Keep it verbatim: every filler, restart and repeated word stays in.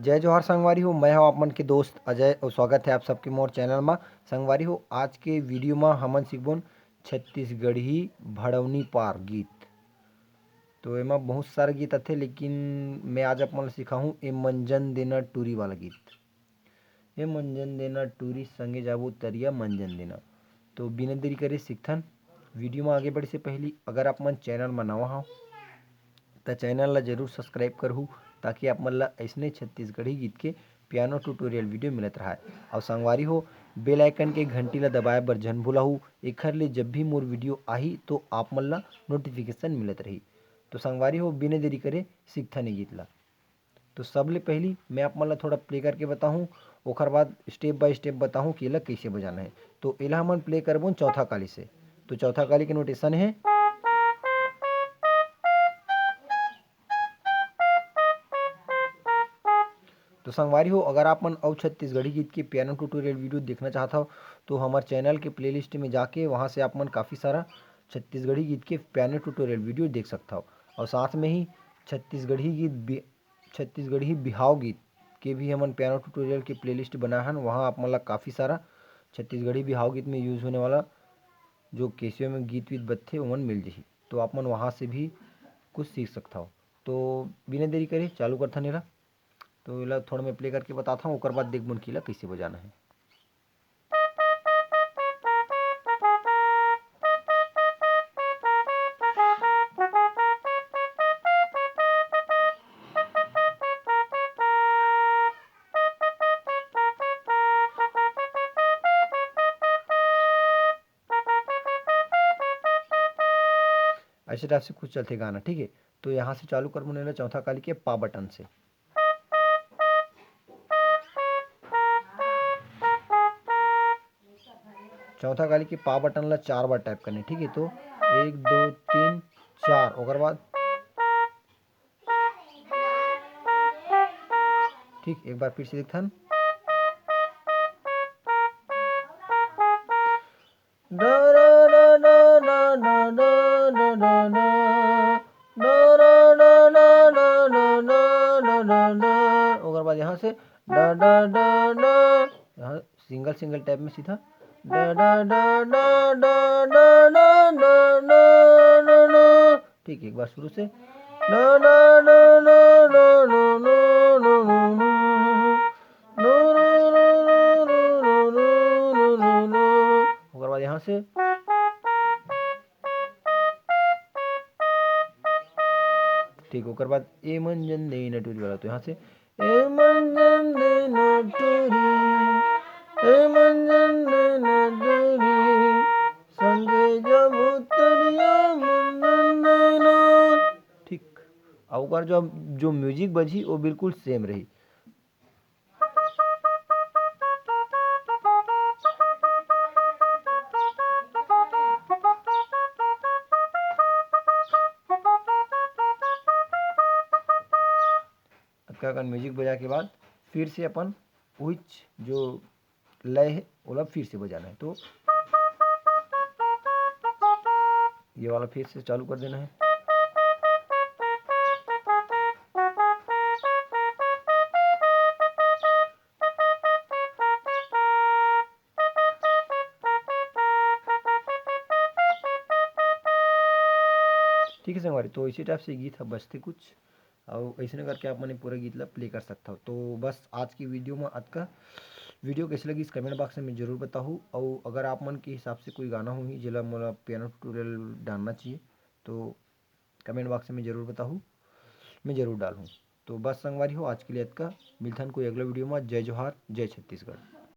जय जोहार संगवारी हो, मैं हव आप मन के दोस्त अजय अउ स्वागत है आप सबके मोर चैनल मा। संगवारी हो, आज के वीडियो मा हमन सीखबोन छत्तीसगढ़ी भड़ौनी पार गीत। तो एमा बहुत सारा गीत आथे, लेकिन मैं आज आप मन ल सिखाहूँ ए मंजन देना टूरी वाला गीत। ए मंजन देना टूरी संगे जाबो तरिया मंजन देना। तो बिना देरी करे सीखथन। वीडियो मा आगे बढ़े से पहली अगर आप मन चैनल मा नवा हव त चैनल ला जरूर सब्सक्राइब करहू, ताकि आप मन ला अइसने छत्तीसगढ़ी गीत के पियानो ट्यूटोरियल वीडियो मिलत रहय। अउ संगवारी हो, बेल आइकन के घंटी ला दबाए बर झन भुलाहू, एखर ले जब भी मोर वीडियो आही तो आप मन ला नोटिफिकेशन मिलत रही। तो संगवारी हो, बिना देरी करे सीखथन ए गीत ला। तो सबले पहली मैं आप मन ला थोड़ा प्ले करके बताहूँ, ओखर बाद स्टेप बाय स्टेप बताहूँ कि एला कइसे बजाना है। तो एला हमन प्ले करबोन चौथा काली से। तो चौथा काली के नोटेशन है। तो संगवारी हो, अगर आप मन अउ छत्तीसगढ़ी गीत के पियानो ट्यूटोरियल वीडियो देखना चाहत हव, तो हमर चैनल के प्लेलिस्ट में जाके वहाँ से आप मन काफ़ी सारा छत्तीसगढ़ी गीत के पियानो ट्यूटोरियल वीडियो देख सकत हव। और साथ में ही छत्तीसगढ़ी गीत बि-, छत्तीसगढ़ी बिहाव गीत के भी हमन पियानो ट्यूटोरियल के प्लेलिस्ट बनाए हन, वहाँ आप मन ला काफ़ी सारा छत्तीसगढ़ी बिहाव गीत में यूज़ होने वाला जो कैसियो में गीत वीत बजथे, ओमन मिल जही। तो आप मन वहाँ से भी कुछ सीख सकत हव। तो बिना देरी करे चालू करथन एला। तो एला थोड़ा मैं प्ले करके बताथव, ओकर बाद देखबोन कि एला कइसे बजाना है। ऐसे टाइप से कुछ चलथे गाना, ठीक है। तो यहाँ से चालू करबोन एला चौथा काली के पा बटन से। चौथा काली के पा बटन ला चार बार टैप करना है, ठीक है। तो एक, दो, तीन, चार, ओकर बाद ठीक, एक बार फिर से देखथन। ओकर बाद यहाँ से डा, डा, डा, डा, यहाँ सिंगल, सिंगल टैप में सीधा डा, डा, डा, डा, डा, डा, डा, डा, डा, डा, डा। ठीक, एक बार शुरू से। डा, डा, डा, डा, डा, डा, डा, डा, डा, डा। ओकर बाद यहाँ से ठीक, ओकर बाद ए मंजन देना टूरी वाला, तो यहाँ से ए मंजन देना टूरी, ए मंजन देना टूरी, संगे जब उतरिया मंजन देना। ठीक, अउ ओकर जो, जो म्यूजिक बजी, वो बिल्कुल सेम रही। अतका कन म्यूजिक बजा के बाद फिर से अपन उहिच जो लय है, ओला फिर से बजाना है। तो ये वाला फिर से चालू कर देना है। ठीक है संगवारी, तो इसी टाइप से गीत ह बजथे कुछ। अउ अइसने करके आप मन पूरा गीत ला प्ले कर सकथव। तो बस आज की वीडियो में अतका। वीडियो कैसे लगिस कमेंट बॉक्स में जरूर बताहू, अउ अगर आप मन के हिसाब से कोई गाना होही जेला मोला पियानो ट्यूटोरियल डालना चाहिए तो कमेंट बॉक्स में जरूर बताहू, मैं जरूर डालूँ। तो बस संगवारी हो, आज के लिए अतका। मिलथन कोई अगला वीडियो में। जय जोहार, जय छत्तीसगढ़।